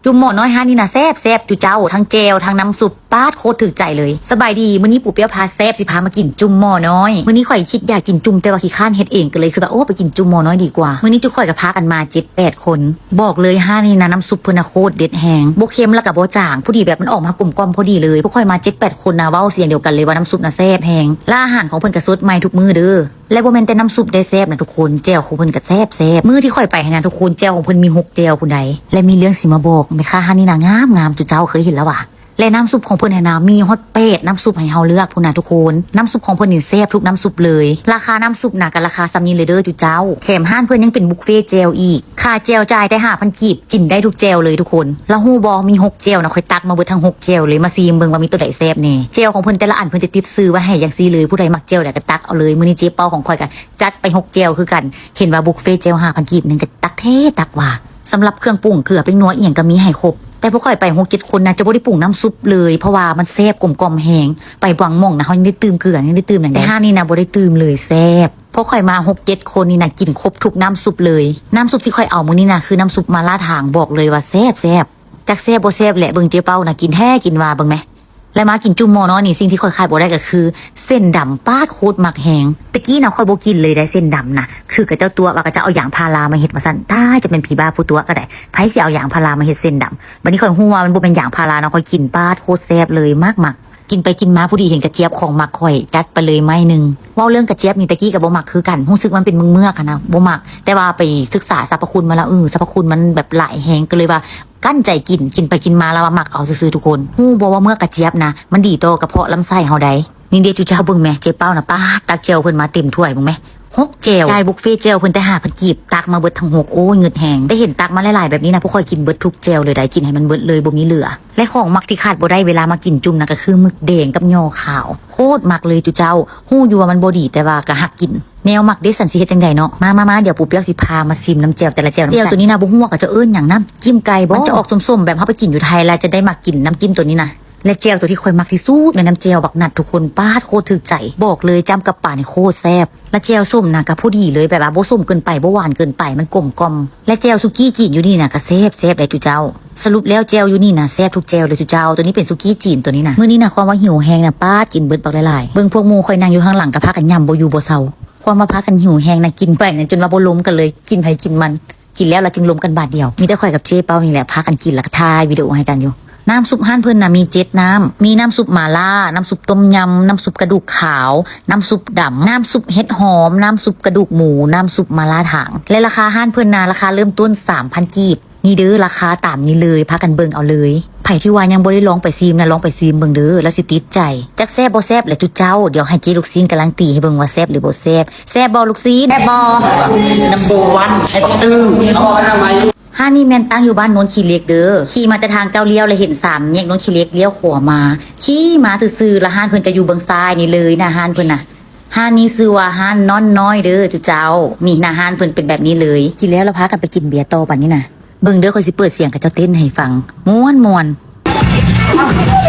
ຈຸ່ມໝໍ້ນ້ອຍຮ້ານນີ້ນະແຊບໆ ຈຸເຈົ້າ ທັງແຈ່ວ ທັງນ້ຳຊຸບ ປາດ ໂຄດຖືກໃຈເລີຍ. ສະບາຍດີ ມື້ນີ້ປູເປ້ຍພາແຊບ ຊິພາມາກິນຈຸ່ມໝໍ້ນ້ອຍ. ມື້ນີ້ຂ້ອຍຄິດຢາກກິນຈຸ່ມ ແຕ່ວ່າຂີ້ຄ້ານເຮັດເອງ ກໍເລີຍຄືແບບ ໂອ້ ໄປກິນຈຸ່ມໝໍ້ນ້ອຍດີກວ່າ. ມື້ນີ້ຈຸຂ້ອຍກໍພາກັນມາເຈັດແປດຄົນ. ບອກເລີຍຮ້ານນີ້ນະ ນ້ຳຊຸບເພິ່ນນະໂຄດເດັດແຮງ ບໍ່ເຄັມແລ້ວກໍບໍ່ຈາງ ພໍດີແບບມັນອອກມາກົມກ່ອມພໍດີເລີຍ. ພວກຂ້ອຍມາເຈັດແປດຄົນນະ ເວົ້າສຽງດຽວກັນເລີຍວ່ານ້ຳຊຸບນະແຊບແຮງ ແລະອາຫານຂອງເພິ່ນກໍສົດໃໝ່ທຸກມື້ເດີ. ແລະບໍ່ແມ່ນແຕ່ນ້ຳຊຸບໄດ້ແຊບນະທຸກຄົນ ແຈ່ວຂອງເພິ່ນກໍແຊບໆ. ມື້ທີ່ຂ້ອຍໄປຫັ້ນນະທຸກຄົນ ແຈ່ວຂອງເພິ່ນມີຫົກແຈ່ວພຸ້ນໃດ໋. ແລະມີເລື່ອງຊິມາບອກ ແມ່ຄ້າຮ້ານນີ້ນະງາມໆ ຈຸເຈົ້າ ເຄີຍເຫັນແລ້ວຫວາ? ແລະນ້ຳຊຸບຂອງເພິ່ນຫັ້ນນະມີຮອດແປດນ້ຳຊຸບໃຫ້ເຮົາເລືອກພຸ້ນນະທຸກຄົນ. ນ້ຳຊຸບຂອງເພິ່ນນີ້ແຊບທຸກນ້ຳຊຸບເລີຍ. ລາຄານ້ຳຊຸບນະກໍລາຄາສ່ຳນີ້ເລີຍເດີຈຸເຈົ້າ. ແຖມຮ້ານເພິ່ນຍັງເປັນບຸບເຟແຈ່ວອີກ. ຄ່າແຈ່ວຈ່າຍແຕ່ຫ້າພັນກີບ ກິນໄດ້ທຸກແຈ່ວເລີຍທຸກຄົນ. ແລ້ວຮູ້ບໍ່ ມີຫົກແຈ່ວນະ ຂ້ອຍຕັກມາເບິດທັງຫົກແຈ່ວເລີຍ ມາຊີມເບິ່ງວ່າມີໂຕໃດແຊບແດ່. ແຈ່ວຂອງເພິ່ນແຕ່ລະອັນເພິ່ນຈະຕິດຊື່ໄວ້ໃຫ້ຈັ່ງຊີ້ເລີຍ ຜູ້ໃດມັກແຈ່ວໃດກໍຕັກເອົາເລີຍ. ມື້ນີ້ເຈເປົ້າຂອງຂ້ອຍກໍຈັດໄປຫົກແຈ່ວຄືກັນ. ເຫັນວ່າບຸບເຟແຈ່ວຫ້າພັນກີບໜຶ່ງກໍຕັກແທ້ຕັກວ່າ. ສຳລັບເຄື່ອງປຸງ ເກືອ ແປ້ງນົວ ອີ່ຫຍັງກໍມີໃຫ້ຄົບ. ແຕ່ພວກຂ້ອຍໄປຫົກເຈັດຄົນນະ ຈະບໍ່ໄດ້ປຸງນ້ຳຊຸບເລີຍ ເພາະວ່າມັນແຊບກົມກ່ອມແຮງ. ໄປບາງໝ່ອງນະ ເຮົາຍັງໄດ້ຕື່ມເກືອ ຍັງໄດ້ຕື່ມຫຍັງ ແຕ່ຮ້ານນີ້ນະບໍ່ໄດ້ຕື່ມເລີຍ ແຊບ. ພວກຂ້ອຍມາຫົກເຈັດຄົນນີ້ນະ ກິນຄົບທຸກນ້ຳຊຸບເລີຍ. ນ້ຳຊຸບທີ່ຂ້ອຍເອົາມື້ນີ້ນະ ຄືນ້ຳຊຸບໝາລ່າຖາງ ບອກເລີຍວ່າແຊບໆ. ຈັກແຊບບໍ່ແຊບແຫຼະ ເບິ່ງເຈເປົ້ານະ ກິນແທ້ກິນວ່າ ເບິ່ງແມ. ແລະມາກິນຈຸ່ມໝໍ້ນ້ອຍນີ້ ສິ່ງທີ່ຂ້ອຍຂາດບໍ່ໄດ້ກໍຄືເສັ້ນດຳ ປາດ ໂຄດມັກແຮງ. ແຕ່ກີ້ນະຂ້ອຍບໍ່ກິນເລີຍໄດ໋ເສັ້ນດຳນະ ຖືກເຂົາເຈົ້າຕົວະວ່າເຂົາເຈົ້າເອົາຢາງພາລາມາເຮັດວ່າຊັ້ນ. ຕາຍ ຈະແມ່ນຜີບ້າຜູ້ຕົວະກໍໄດ້ ໃຜຊິເອົາຢາງພາລາມາເຮັດເສັ້ນດຳ. ບັດນີ້ຂ້ອຍຮູ້ວ່າມັນບໍ່ແມ່ນຢາງພາລາເນາະ ຂ້ອຍກິນ ປາດ ໂຄດແຊບເລີຍ ມັກໆ. ກິນໄປກິນມາ ພໍດີເຫັນກະຈຽບຂອງມັກຂ້ອຍ ຈັດໄປເລີຍໄມ້ໜຶ່ງ. ເວົ້າເລື່ອງກະຈຽບນີ້ ແຕ່ກີ້ກໍບໍ່ມັກຄືກັນ ຮູ້ສຶກວ່າມັນເປັນເມືອກໆຫັ້ນນະ ບໍ່ມັກ. ແຕ່ວ່າໄປສຶກສາສັບພະຄຸນມາແລ້ວ ເອີ ສັບພະຄຸນມັນແບບຫຼາຍແຮງ ກໍເລີຍວ່າ ກັ້ນໃຈກິນ ກິນໄປກິນມາລະວ່າມັກເອົາຊື່ໆທຸກຄົນ. ຮູ້ບໍ່ວ່າເມືອກກະຈຽບນະ ມັນດີຕໍ່ກະເພາະລຳໄສ້ເຮົາໃດ໋. ນີ້ເດຈຸເຈົ້າ ເບິ່ງແມ ເຈເປົ້ານະ ປາດ ຕັກແຈ່ວເພິ່ນມາເຕັມຖ້ວຍ ເບິ່ງແມ ຫົກແຈ່ວ. ຈ່າຍບຸບເຟແຈ່ວເພິ່ນແຕ່ຫ້າພັນກີບ ຕັກມາເບິດທັງຫົກ ໂອ້ຍ ເງິນແຮງ. ໄດ້ເຫັນຕັກມາຫຼາຍໆແບບນີ້ນະ ພວກຂ້ອຍກິນເບິດທຸກແຈ່ວເລີຍໄດ໋ ກິນໃຫ້ມັນເບິດເລີຍ ບໍ່ມີເຫຼືອ. ແລະຂອງມັກທີ່ຂາດບໍ່ໄດ້ເວລາມາກິນຈຸ່ມນະ ກໍຄືໝຶກແດງກັບຍໍຂາວ ໂຄດມັກເລີຍຈຸເຈົ້າ. ຮູ້ຢູ່ວ່າມັນບໍ່ດີ ແຕ່ວ່າກໍຮັກກິນ. ແນວມັກເດ ສັນຊິເຮັດຈັ່ງໃດເນາະ. ມາໆໆ ດຽວປູເປ້ຍຊິພາມາຊີມນ້ຳແຈ່ວແຕ່ລະແຈ່ວນຳກັນ. ແຈ່ວໂຕນີ້ນະ ບໍ່ຮູ້ວ່າເຂົາເຈົ້າເອີ້ນຫຍັງນະ ຈິ້ມໄກ່ບໍ່ ມັນຈະອອກສົ້ມໆ ແບບເຮົາໄປກິນຢູ່ໄທ ແລ້ວຈະໄດ້ມັກກິນນ້ຳຈິ້ມໂຕນີ້ນະ. ແລະແຈ່ວໂຕທີ່ຂ້ອຍມັກທີ່ສຸດໃນນ້ຳແຈ່ວບັກນັດທຸກຄົນ ປາດ ໂຄດຖືກໃຈ ບອກເລີຍ ຈ້ຳກັບປານີ້ໂຄດແຊບ. ແລະແຈ່ວສົ້ມນະກໍພໍດີເລີຍ ແບບວ່າບໍ່ສົ້ມເກີນໄປ ບໍ່ຫວານເກີນໄປ ມັນກົມກ່ອມ. ແລະແຈ່ວສຸກີ້ຈີນຢູ່ນີ້ນະກໍແຊບໆເດຈຸເຈົ້າ. ສະຫຼຸບແລ້ວແຈ່ວຢູ່ນີ້ນະແຊບທຸກແຈ່ວເລີຍຈຸເຈົ້າ. ໂຕນີ້ເປັນສຸກີ້ຈີນໂຕນີ້ນະ. ມື້ນີ້ນະຄວາມວ່າຫິວແຮງນະ ປາດ ກິນເບິດບັກຫຼາຍໆ. ເບິ່ງພວກໝູ່ຂ້ອຍນັ່ງຢູ່ຂ້າງຫຼັງກໍພາກັນຫຍ້ຳບໍ່ຢູ່ບໍ່ເຊົາ. ຄວາມວ່າພາກັນຫິວແຮງນະ ກິນໄປນະ ຈົນວ່າບໍ່ລົມກັນເລີຍ ກິນໃຜກິນມັນ. ກິນແລ້ວລະຈຶ່ງລົມກັນບາດດຽວ. ມີແຕ່ຂ້ອຍກັບເຈເປົານີ້ແຫຼະ ພາກັນກິນລະກະຖ່າຍວິດີໂອໃຫ້ກັນຢູ່. ນ້ຳຊຸບຮ້ານເພິ່ນນະມີເຈັດນ້ຳ ມີນ້ຳຊຸບໝາລ່າ ນ້ຳຊຸບຕົ້ມຍຳ ນ້ຳຊຸບກະດູກຂາວ ນ້ຳຊຸບດຳ ນ້ຳຊຸບເຫັດຫອມ ນ້ຳຊຸບກະດູກໝູ ນ້ຳຊຸບໝາລ່າຖາງ. ແລະລາຄາຮ້ານເພິ່ນນະ ລາຄາເລີ່ມຕົ້ນສາມພັນກີບ. ນີ້ເດີ ລາຄາຕາມນີ້ເລີຍ ພາກັນເບິ່ງເອົາເລີຍ. ໃຜທີ່ວ່າຍັງບໍ່ໄດ້ລອງໄປຊີມນະ ລອງໄປຊີມເບິ່ງເດີ ແລ້ວຊິຕິດໃຈ. ຈັກແຊບບໍ່ແຊບແຫຼະຈຸເຈົ້າ. ດຽວໃຫ້ເຈ້ລູກຊີ້ນກາລັນຕີໃຫ້ເບິ່ງວ່າແຊບຫຼືບໍ່ແຊບ. ແຊບບໍ່ລູກຊີ້ນ? ແຊບບໍ່? ນັມເບີວັນ ໃຫ້ບັກຕື້. ຮ້ານນີ້ແມ່ນຕັ້ງຢູ່ບ້ານໂນນຂີ້ເຫຼັກເດີ. ຂີ່ມາແຕ່ທາງເຈົ້າລ້ຽວ ແລ້ວເຫັນສາມແຍກໂນນຂີ້ເຫຼັກ ລ້ຽວຂວາມາ. ຂີ່ມາຊື່ໆ ລະຮ້ານເພິ່ນຈະຢູ່ເບື້ອງຊ້າຍນີ້ເລີຍ ໜ້າຮ້ານເພິ່ນນະ. ຮ້ານນີ້ຊື່ວ່າຮ້ານນ້ອນນ້ອຍເດີຈຸເຈົ້າ. ນີ້ ໜ້າຮ້ານເພິ່ນເປັນແບບນີ້ເລີຍ. ກິນແລ້ວລະພາກັນໄປກິນເບຍຕໍ່ບັດນີ້ນະ. ເບິ່ງເດີ ຂ້ອຍຊິເປີດສຽງເຂົາເຈົ້າເຕັ້ນໃຫ້ຟັງ ມ່ວນໆ.